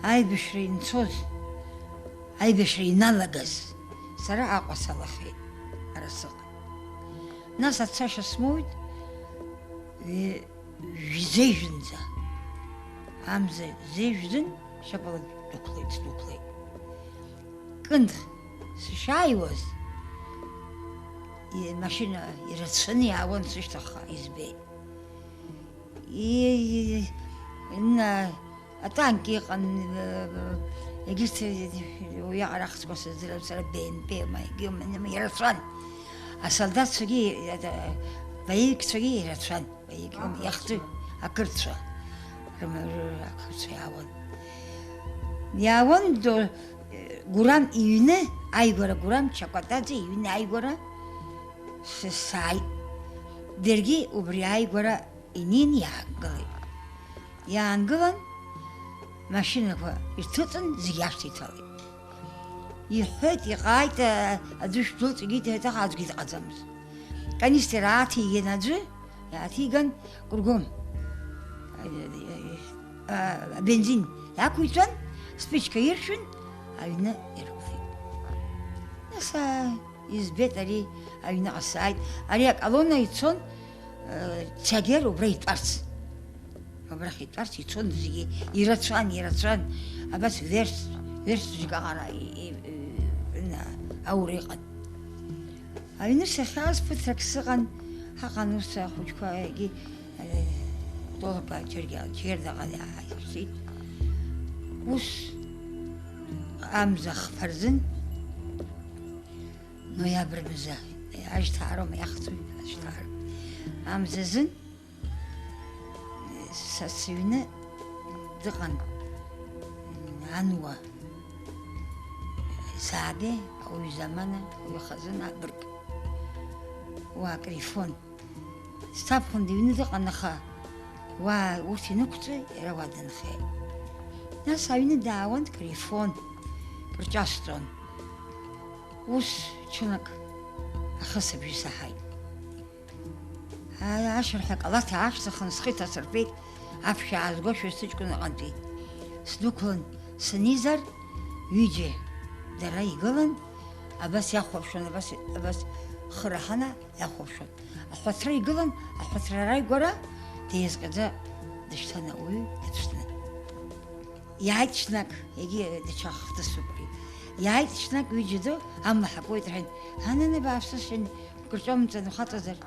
Аибашьра инцоз, аибашьра иналагаз, сара Аҟәа салахеит, ара сыҟан. Нас ацашьа смоуит, ҩ-, жәзеижәынӡа. Амза зеижәзын, шьапала дықәлеит, сдәықәлеит. Кындӷ сышааиуаз, и-, машьына ирацәаны иаауан сышьҭахьҟа избеит. И-, и-, ина-, атанк иҟан, э, егьырҭ, э, уиаҟара ахцқәа сыздырам сара, Б М П ма егьи, ма, ма ирацәан. Асолдаҭцәагьы, э, боевикцәагьы ирацәан. Боевик, иахьӡу ақырҭцәа. Рым-, ры-, ақырҭцәа иаауан. Иаауан до-, Гурам иҩны ааигәара, Гурам Чакәатаӡе иҩны ааигәара с-, сааит. Даргьы убри ааигәара инеин иаангылеит. Иаангылан, машьынақәа ирҭыҵын, зегьы ашҭа иҭалеит. Иҳәеит, иҟааит, а-, аӡәы шәдәылҵ, егьит, иҳәеит, аха аӡәгьы дҟаӡамызт. Канистер ааҭиган аӡәы, иааҭиган, кәыргәым, а, а, а, абензин иақәиҵан, спичка иршәын, аҩны ирықәлеит. Нас, а, избеит ари, аҩныҟа сааит. Ари аколонна ицон, э, Цагер убра итәарц. Убрахь итәарц ицон зегьы, ирацәан, ирацәан. Абас верс, верс бжьык аҟара и-, и-, и-, аура иҟан. Аҩны сахьааз ԥыҭрак сыҟан, ҳаҟан ус ахәыҷқәа егьи, э, Толба Џьаргьал-, Џьгьердаҟа иааирсит. Ус амза хԥа рзын, ноиабр мза, ашьҭаароума иахьӡу, ашьҭаароума. Амза азын са сыҩны дыҟан Ануа Заабе, ауаҩ замана, ауаҩ хазына абырг. Уа акрифон. Сҭаԥхын дыҩны дыҟан, аха уа урҭ инықәҵәа, иара уа дынхеит. Нас аҩны даауан, крифон, крҿасҵон. Ус ҽынак ахысыбжьы саҳаит. А-, ашырҳәа акалаҭ аашьҭыхын, схы иҭасыртәеит, аԥхьа аазгошәа сыҷкәын аҟынтәи. Сдәықәлан санизар, ҩыџьа дара игылан, абас иахәаԥшуан, абас, абас хы раҳаны иахәаԥшуан. Аҳәаҭра игылан, аҳәаҭра рааигәара деизҟьаӡа дышьҭан ауаҩы дыԥсны. Иааит ҽнак, егьи даҽа хҭысуп ари. Иааит ҽнак ҩыџьа ду, амла ҳакуеит рҳәан, анана бааԥсышьан, кырҿомҵан ухаҵазар,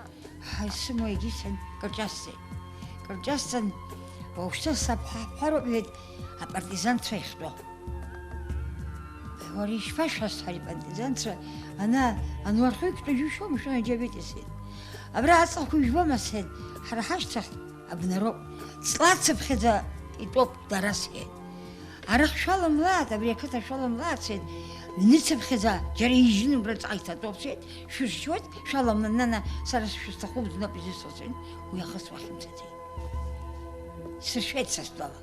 ҳа исымоу егьи сҳәан, кырҿасҵеит. Кырҿасҵан, уажәшьҭа саб ҳа-, ҳҳәароуп, иҳәеит, апартизанцәа иахьтәоу. Уара ишԥашәасҳәари, апартизанцәа, ана, ануархаҩ ԥтәажәы шәоума, шәан аџьабеит, сҳәеит. Абра аҵлақәа ижәбома, сҳәеит, ҳара ҳашьҭахь. Абнароуп. Ҵла цыԥхьаӡа итәоуп, дара сҳәеит. Арахь шәаламлааит, абри ақыҭа шәаламлааит, сҳәеит. Ҩныцыԥхьаӡа џьара ижьны убраҵәҟьа иҭатәоуп, сҳәеит. Шәыршьуеит, шәаламла, нана, сара сшәысҭахуп, знапы изысҭо, сҳәеит. Уи ахыс уахьымцаӡеит. Сыршәеит са стәала.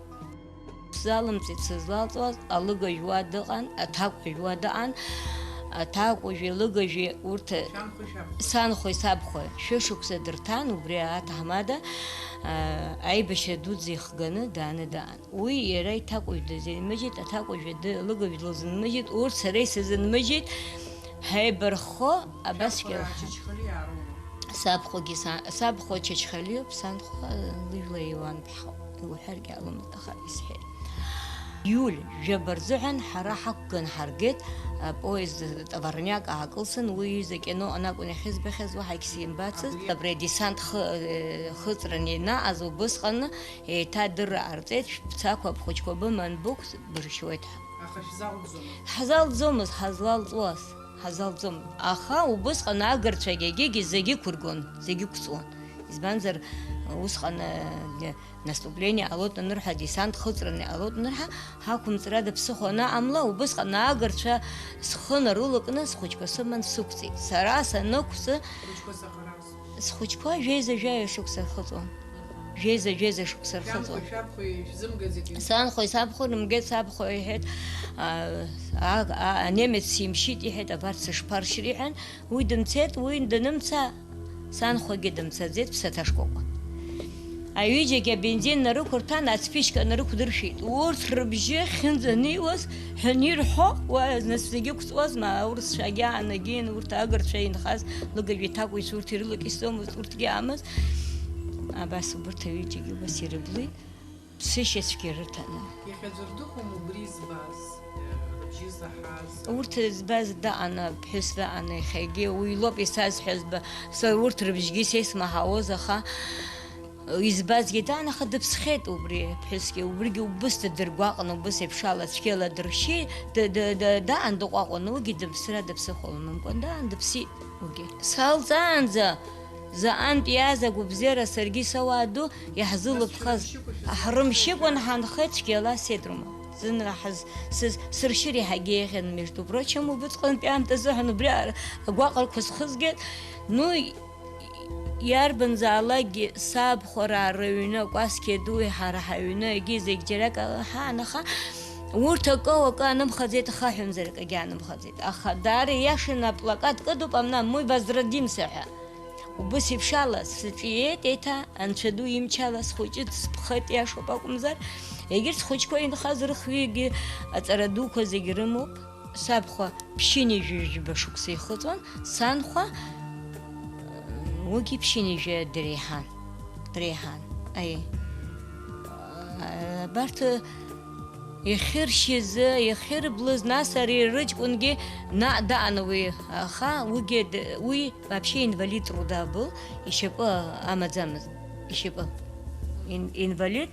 Сзалымҵит сызлалҵуаз, алыгажә уа дыҟан, аҭакәажә уа дыҟан, аҭакәажәи алыгажәи урҭ Шәанхәеи шәабхәеи. Санхәеи сабхәеи шәышықәса дырҭан, убри аҭаҳмада, аа, аибашьра дуӡӡа ихганы дааны даан. Уи иара иҭакәажә дазинмыжьит, аҭакәажә ды-, алыгажә лызынмыжьит, урҭ сара исызынмыжьит, ҳаибарххо, абасгьы Шәабхәа Чачхалиа роума? Сабхәагьы са-, сабхәа Чачхалиоуп, санхәа лыжәла еиланԥҳауп. Иуҳәаргьы алымт, аха исҳәеит. Иуль, жәаба рзыҳәан ҳара ҳақәган ҳаргеит, апоезд Товарняк аакылсын, уи ҩыза акино анакәын иахьызбахьаз, уаҳагь симбацызт. Абри адесант хы-, э, хыҵран инаҟаз убысҟаны еиҭа адырра ҟарҵеит, шәцақәа бхәыҷқәа быман бықәс-, быршьуеит ҳәа. Аха шәзалҵӡомызт? Ҳзалҵӡомызт, ҳазлалҵуаз, ҳазлалҵӡом. Аха убысҟан агырцәагь егьигьы зегьы ықәыргон, зегьы ықәҵуан. Избанзар, усҟан, э, наступление ҟалоит анырҳәа, десант хыҵраны иҟалоит анырҳәа, ҳақәымҵрада ԥсыхәа анаҟамла, убысҟан агырцәа схы нарылакны, схәыҷқәа сыман сықәҵит. Сара санықәҵы, Хәыҷқәа заҟараз? Схәыҷқәа жәеиза-жәаҩа шықәса рхыҵуан. Жәеиза-жәеиза шықәса рхыҵуан. Шәанхәеи шәабхәеи шәзымгаӡеит? Санхәеи сабхәеи рымгеит, сабхәа иҳәеит, а, а, а, анемец симшьит, иҳәеит, абарҭ сышԥаршьри, иҳәан, уи дымцеит, уи данымца, санхәагьы дымцаӡеит, ԥсаҭа шкәакәа. Аҩыџьагьы абензин нарықәырҭәан, ацԥышька нарықәдыршәеит. Урҭ рыбжьы ахьынӡаниуаз ҳәа анирҳәо, уа нас зегьы ықәҵуазма, аурысцәагьы аанагеин, урҭ агырцәа инхаз лыгажә иҭакәи урҭ ирылакьысӡомызт, урҭгьы аамызт. Абас убырҭ аҩыџьагьы убас ирыблит, ԥсышьацәгьа рыҭаны. Иахьаӡәыр дыҟоума убри избаз, рыбжьы заҳаз? Урҭ збаз даҟан, ԥҳәыс даҟан, иахьагьы уи лоуп исазҳәаз, ба, са урҭ рыбжьгьы са исмаҳауаз, аха избазгьы даан, аха дыԥсхьеит убри аԥҳәысгьы, убригьы убыс ддыргәаҟны, убыс еиԥш ала цәгьала дыршьи, д-, д-, д-, даан дыҟәаҟәаны, уигьы дыԥсра дыԥсыхәа лымамкәан, даан дыԥсит уигьы. Салҵаанӡа заҟантә иааз агәабзиара саргьы сауаа ду иаҳзылыԥхаз, ҳрымшьыкәан ҳанхеит цәгьала седрума. Зынра ҳаз-, сыз-, сыршьыр иаҳагьы еиӷьын, между прочим, убысҟантәи аамҭазыҳәан убри ар-, агәаҟрақәа схызгеит. Ну, иарбанзаалакгьы сабхәараа рыҩны, акәасқьа дуи ҳара ҳаҩны, егьи зегь џьарак ала ҳаан, аха урҭ акы-уакы анымхаӡеит, ахаҳәымзар акгьы анымхаӡеит. Аха даара иашаны аплакат кыдуп, амна, мы возродимся ҳәа. Убыс еиԥш ала сыҿиеит еиҭа, анцәа ду имчала схәыҷы дсыԥхеит, иашоуп акәымзар, егьырҭ схәыҷқәа инхаз рыхҩыкгьы аҵара дуқәа зегь рымоуп. Сабхәа ԥшьынҩажәи жәба шықәса ихыҵуан, санхәа, уигьы ԥшьынҩажәа дреиҳан, дреиҳан, аиеи. Абарҭ Ихьыршьыз, ихьырблыз, нас ари рыҷкәынгьы наҟ даан уи, аха уигьы д-, уи вообще инвалид труда был, ишьапы амаӡамызт, ишьапы. Ин-, инвалид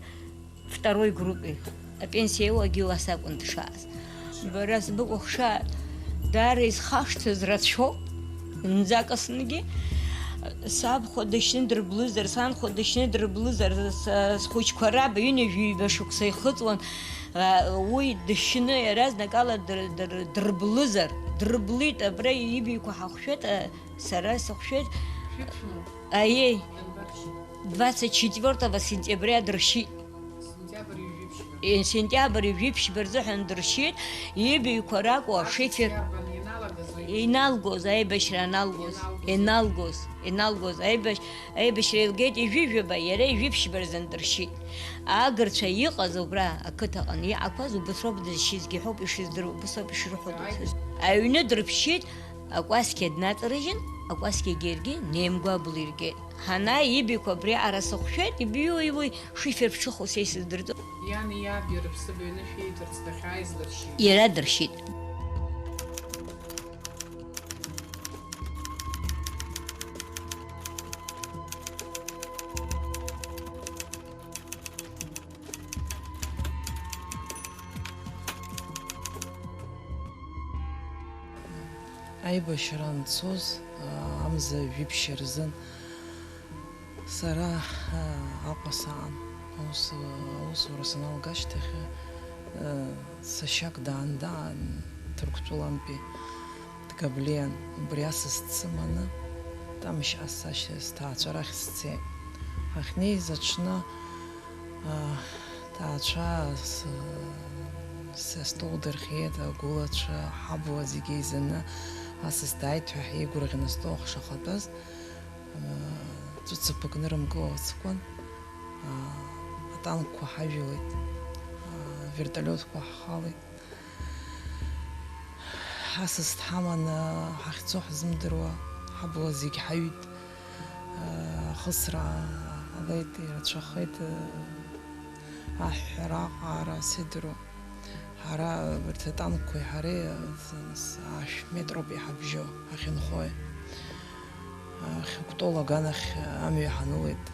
второй группы, апенсиа иоуагьы уа сакәын дшааз. Бара сбыкәыхшааит, даара изхашҭыз рацәоуп. Нӡакасынгьы сабхәа дышьны дрыблызар, санхәа дышьны дрыблызар, с-, схәыҷқәа раб ҩынҩажәи ҩба шықәса ихыҵуан, а, уи дышьны иаразнакала дыр-, дыр-, дрыблызар, дрыблит, абра ибаҩқәа ҳахәшәеит, а, сара сыхәшәеит. Шәиԥшәма? Аиеи. Данбаԥши? Двадцать четвёртого сентября дыршьит. Сентиабр ҩажәи ԥшьба. Е, сентиабр ҩажәи ԥшьба рзыҳәан дыршьит, ибаҩқәа ракәу ашифер. Иарбан ианалагаз уи? Иналгоз, аибашьра аналгоз, иналгоз, иналгоз, иналгоз, аибашь-, аибашьра еилгеит ҩажәи жәаба, иара ҩажәи ԥшьба рзын дыршьит. Агырцәа иҟаз убра ақыҭаҟны иҟақәаз убыс роуп дызшьызгьы ҳәоуп ишыздыруа, убыс ауп ишырҳәо. Аибашьра. Аҩны дрыԥшьит, акәасқьа днаҵарыжьын, акәасқьагьы иаргьы неимгәабыл иргеит. Ҳанааи, ибаҩқәа абри аҟара сыхәшәеит, ибаҩуи уи шифер ԥҽыху са исыздырӡом. Иани иаби рыԥсыбаҩ анышә ииҭарц дахьааиз дыршьит. Иара дыршьит. Аибашьра анцоз, аа, амза жәиԥшьа рзын сара, аа, Аҟәа саан. Аус, аусура саналга ашьҭахь, аа, сашьак даан, даан, Ҭырқәтәылантәи дгаблиан. Убри асас дсыманы, Тамшь асашьа сҭаацәа рахь сцеит. Ҳахьнеиз аҽны, аа, ҭаацәа с-, са стол дырхиеит, агәылацәа, ҳабла зегьы еизаны асас дааит ҳәа ҳиеигәырӷьаны астол ҳшахатәаз, аа, ҵәыцақәак нырымкыло ацкәан, аа, атанкқәа ҳажәлеит, аа, вертолиотқәа ҳхалеит. Ҳасас дҳаманы ҳахьцо ҳзымдыруа, ҳабла зегь ҳаҩит. Ахысра ҟалеит, ирацәахеит, аҳәҳәара аҟаара сидыруа. Ҳара, урҭ атанкқәеи ҳареи, ашә метроуп иҳабжьо ҳахьынхои. Ахьыкәтол аганахь амҩа ҳанылеит.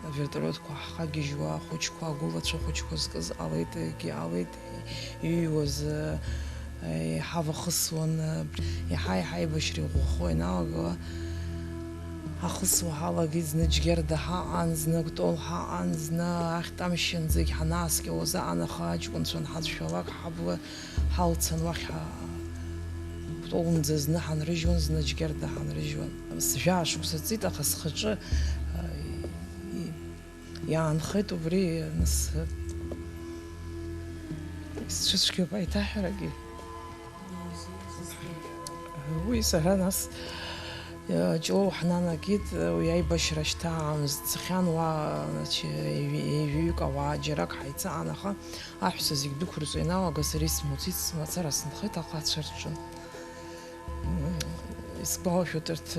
Авертолиотқәа ҳхагьежьуа, ахәыҷқәа, агәылацәа хәыҷқәа зкыз ҟалеит, егьи ҟалеит, иҩуаз, еиҳа вахысуан, еиҳа-еиҳа аибашьра иӷәӷәахо ианалагала, ҳахысуа ҳалагеит, зны Џьгьарда ҳаҟан, зны Кәтол ҳаҟан, зны Ахьтәамшьынӡагь ҳанааскьауаз аҟан, аха аҷкәынцәа анҳадшәалак, ҳабла ҳалцан уахь ҳа-, Кәтолынӡа зны ҳанрыжьуан, зны Џьгьарда ҳанрыжьуан. Сжәаа шықәса ҵит, аха схаҿы, а, и-, иаанхеит убри, нас, исцәыцәгьоуп аиҭаҳәарагьы. Уи сара нас, а, Ҷлоу ҳнанагеит, уи аибашьра шьҭа аамыс ҵхьан, уа, значит, ҩ-, ҩ-, ҩҩык ауаа џьарак ҳаицаан, аха аҳәса зегь дәықәырҵо ианалага, сара исымуӡеит, сымацара сынхеит ахацәа рҿы. М, исгәалашәоит, урҭ,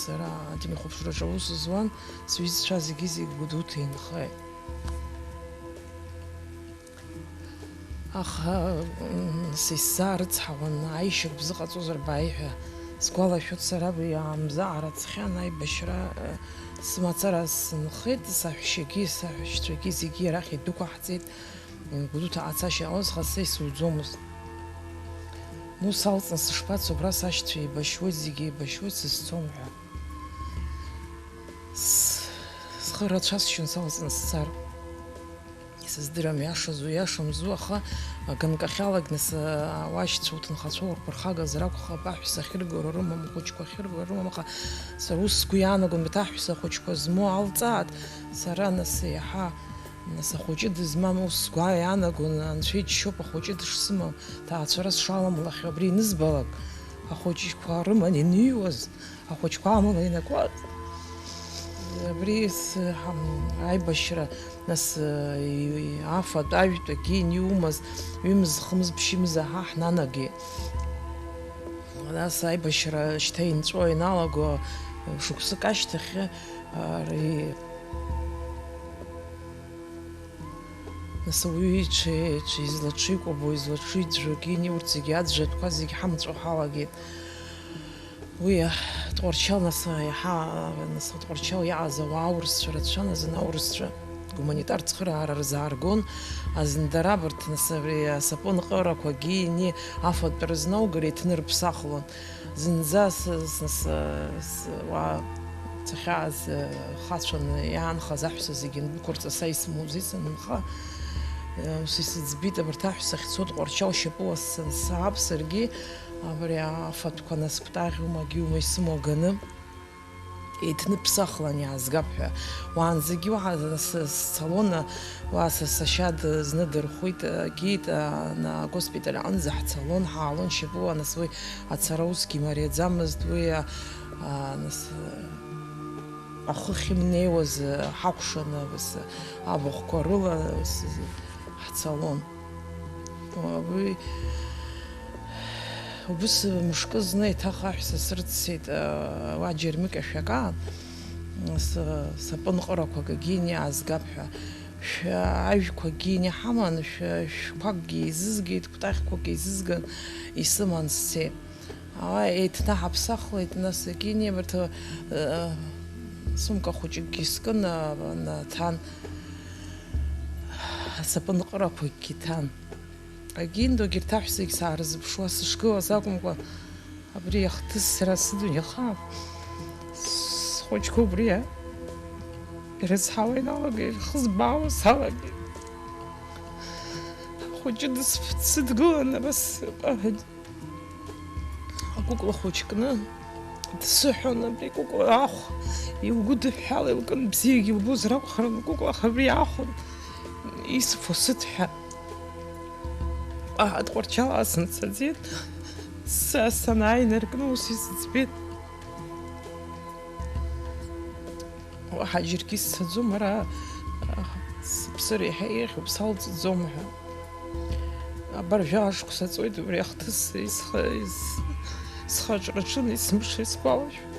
сара ателехәаԥшраҿы аус зуан, сҩызцәа зегьы-зегь Гәдоуҭа инхеит. Аха, м, са исзаарыцҳауан, аишьа бзыҟаҵозар бааи ҳәа. Сгәалашәоит, сара уи аамза ара ҵхьан аибашьра, э, сымацара сынхеит, саҳәшьагьы, саҳәшьцәагьы зегьы арахь идәықәаҳҵеит. Гәдоуҭаҟа ацашьа ҟалозхаз са исуӡомызт. Ну, салҵны сышԥацо, убра сашьцәа еибашьуеит, зегьы еибашьуеит, сызцом ҳәа. С-, схы рацәасшьон салҵны сцар. Сыздырам, иашазу, иашамзу, аха аганкахьалагь нас, ауаашьцәа уҭынхацәа урԥырхагазар акәхап, аҳәса ахьыргара рымам, ахәыҷқәа ахьыргара рымам, аха сара ус сгәы иаанагон, бҭаҳәса ахәыҷқәа змоу алҵаат, сара нас иаҳа, нас ахәыҷы дызмам ус сгәы иаанагон, анцәа иџьшьоуп ахәыҷы дышсымам, ҭаацәара сшаламлахьоу абри инызбалак, ахәыҷқәа рыман иныҩуаз, ахәыҷқәа амала инакуаз. Абри с-, ҳам-, аибашьра, нас, и-, афатә, ажәтәгьы иумаз, ҩымз, хымз, ԥшьымз аҳа ҳнанагеит. Нас аибашьра шьҭа инҵәо ианалаго, шықәсык ашьҭахь, ари, нас ауаҩы иҽи-, иҽи-, излаҽикәабо, излаҽиӡәӡәогьы, урҭ зегьы аӡәӡәатәқәа зегьы ҳамҵәо ҳалагеит. Уи, Тҟәарчал, нас, иаҳа, нас, Тҟәарчал иааз ауаа аурысцәа рацәан азын, аурысцәа гуманитар цхыраара рзааргон, азын дара абарҭ, нас, абри асапын ҟырақәагьы ини афатә рызнаугар иҭнырԥсахлон. Зынӡа с-, с-, с-, с-, уа сахьааз, э, хацәаны иаанхаз аҳәса зегьы ндәықәырҵа са исымоузеи санынха, э, ус исыӡбеит, абарҭ аҳәса ахьцо Тҟәарчал шьапыла сан-, саап саргьы, абри афатәқәа нас кәтаӷьума, гьиума исымоу аганы, еиҭныԥсахлан иаазгап ҳәа. Уаанӡагьы уаҳа с-, сцалон, уа са сашьа д-, зны дырхәит, агеит, а, на-, агоспиталь аҟынӡа ҳцалон, ҳаалон шьапыла, нас уи ацара усгьы имариаӡамызт, уи, а, а, нас, ахы ахьымнеиуаз, а, ҳакәшаны, ус, абахәқәа рыла, ус, ҳцалон. Уи убыс мышкы зны еиҭах аҳәса срыццеит, а, уа џьармыкьа шәак аан, с-, сапын ҟырақәак агьины иаазгап ҳәа. Шәа ажәқәа агьины иҳаман, шәа-, шәқәакгьы еизызгеит, кәтаӷьқәак еизызган, исыман сцеит. Ала еиҭнаҳаԥсахлеит, нас егьи небарҭа, э, сумка хәыҷыкгьы скын, а, наҭан, асапынҟырақәагьы ҭан. Агьиндогь ирҭ аҳәсагь саарызԥшуа сышгылаз акәымкәа, абри иахҭысра сыдунеихаан, схәыҷқәа убри ирыцҳауа иналагеит, рхы збаауа салагеит. Ахәыҷы дысыдгылан, абас, акәыкәла хәыҷ кны дсыҳәон, абри акәыкәла ахә илгәыдыҳәҳәала илкын, бзиагьы илбозар акәхарын, акәыкәла ахә абри аахәон исфо сыҭ ҳәа. Аҳ, Тҟәарчал ас нцаӡеит. Са санааи инаркны ус исыӡбеит. Уаҳа џьаргьы сцаӡом, ара, а, сыԥсыр иаҳа еиӷьуп, салҵӡом ҳәа. Абар жәаа шықәса ҵуеит убри ахҭыс исха-, ис-, схаҿраҿын, есымша исгәалашәо.